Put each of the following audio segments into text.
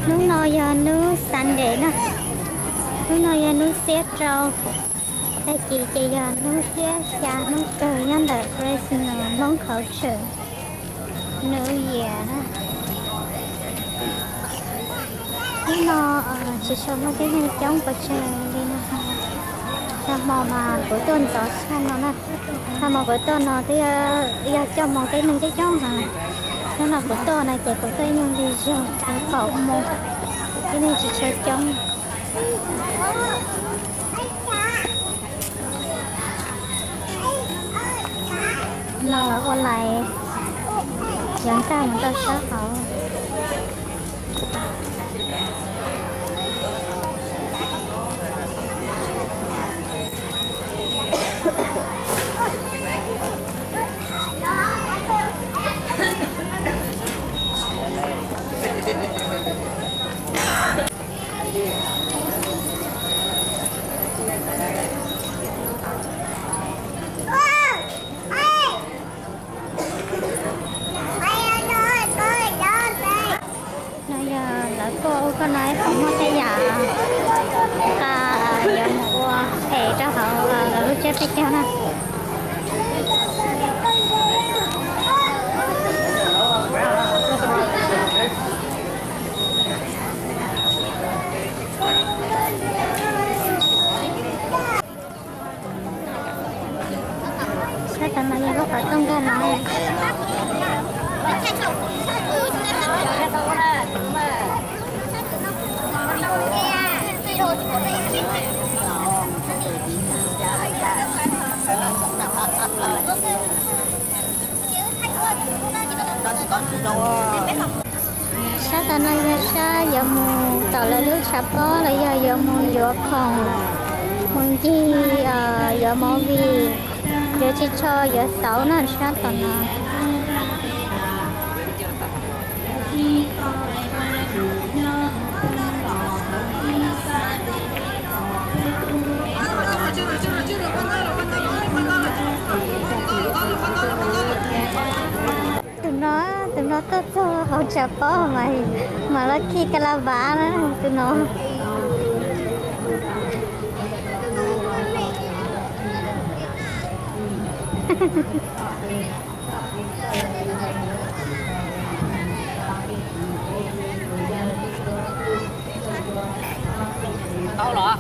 Hnub no yog hnub Sunday na, hnub no yog hnub xiab rau, tag kis ces yog hnub xiab xya hnub kawg nyob ntawm Fresno Hmoob Culture New Year na. Hnub no tsis tshua muaj tib neeg coob pes tsawg li no. Nag hmo mas kuv tuaj ntxov tshaj no na, nag hmo kuv tuaj no twb yog cuaj moos tib neeg coob coob heev. Hnub no kuv tuaj no ces kuv tuaj ib nyuag lig zog, kaum moos, tib neeg tsis tshua coob. No lawv ua lais yuav ntaj mus rau sab hauv. No yog lawv kuj ua koj no ib qho muaj tej yam nqa yuav mus ua phem rau hauv lawv lub tsiab peb caug na. Sab tom no yog lub qhov rooj nkag no. Sab tom no yog sab yuav mus tom lawv lub tshav pob los yog yuav mus yuav khoom, mus ncig, yuav movie, yuav tsis tso yuav xauv na sab tom no. Tus no, tus no tuaj txog hauv tshav pob mas, mas lawv khi ka la vav na, tus no. Tau los,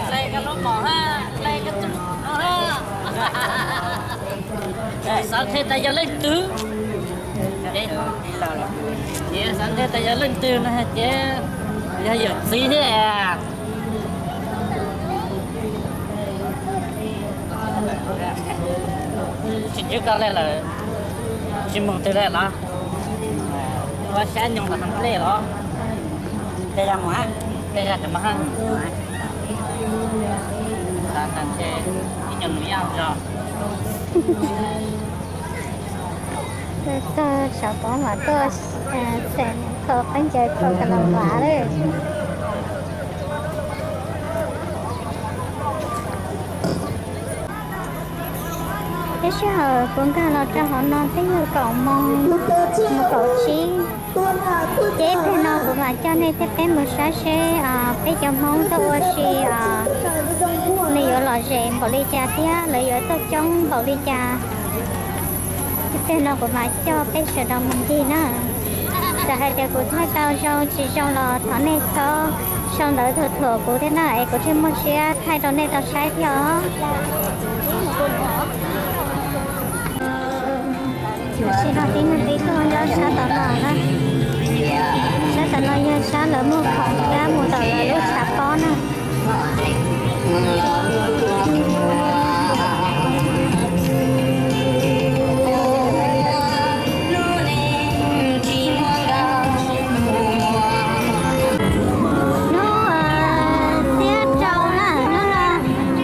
hlais koj lub mom hab, hlais koj tus no hab. Xav nthe tas yog leej twg, xav nthe tas yog leej twg no ces yog yawm txiv thiab. Tsis ntsib koj li lawm, tsis mus twg li los? Ua sab nyoog los hab nplej los? Tej zag mus hab, tej zag tseem mus hab. Ib nyuag nus yaj zog. Txog tshav pob mas tuaj, txhom khaub ncaws kho ka la vav lawm. Peb sij hawm kuv nkag los rau hauv no twb yog kaum moos mus kaum tsib. Ces ib pliag no kuv mam coj nej thiab peb mus saib seb peb cov Hmoob tuaj ua si, nws yuav lom zem npaum li cas thiab lawv yuav tuaj coob npaum li cas. Ib pliag no kuv mam coj peb sawv daws mus ncig na. Txawm hais tias kuv thaij tau zoo tsis zoo los thov nej txhob sau ntawv thuam thuam kuv thiab na, es kuv thiaj muaj siab thaij rau nej tau saib thiab os. Tam sim no tib neeg twb tuaj nyob sab tom no na. Sab tom no yog sab lawv muag khoom thiab mus tom lawv lub tshav pob na. Hnub xiab rau na, hnub no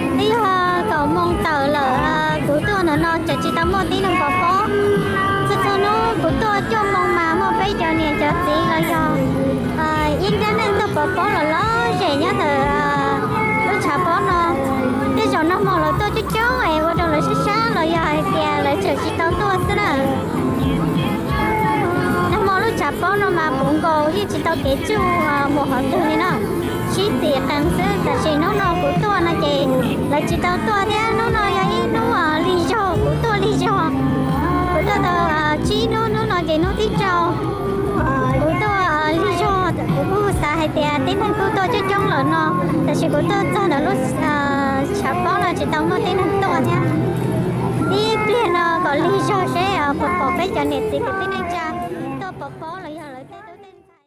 twb yog kaum moos tawm lawm, kuv tuaj ntawm no tseem tsis tau muaj tib neeg pov pob. Txhua txhua hnub kuv tuaj cuaj moos mas muaj peb cov niam cov txiv los yog ib nrab neej tuaj pov pob los lom zem nyob ntawm lub tshav pob no. Tej zaum nag hmo lawv tuaj coob coob es ua rau lawv sab sab los yog hais tias lawv tseem tsis tau tuaj xwb na. Nag hmo lub tshav pob no mas puv Kaus yeej tsis tau kev tsuj mus qhov twg li no, sib txim qees xwb. Tab sis hnub no kuv tuaj no ces lawv tsis tau tuaj thiab. Hnub no yog ib hnub lig zog, kuv tuaj lig zog. Kuv tuaj tau tsib hnub, hnub no ces hnub thib rau. Kuv tuaj lig zog, kuv kuj xav hais tias tib neeg kuj tuaj coob coob lawm no, tab sis kuv tuaj txog ntawm lub tshav pob no tsis tau muaj tib neeg tuaj thiab. Ib pliag no kom lig zog seb puas pom peb cov niam txiv kwv tij neej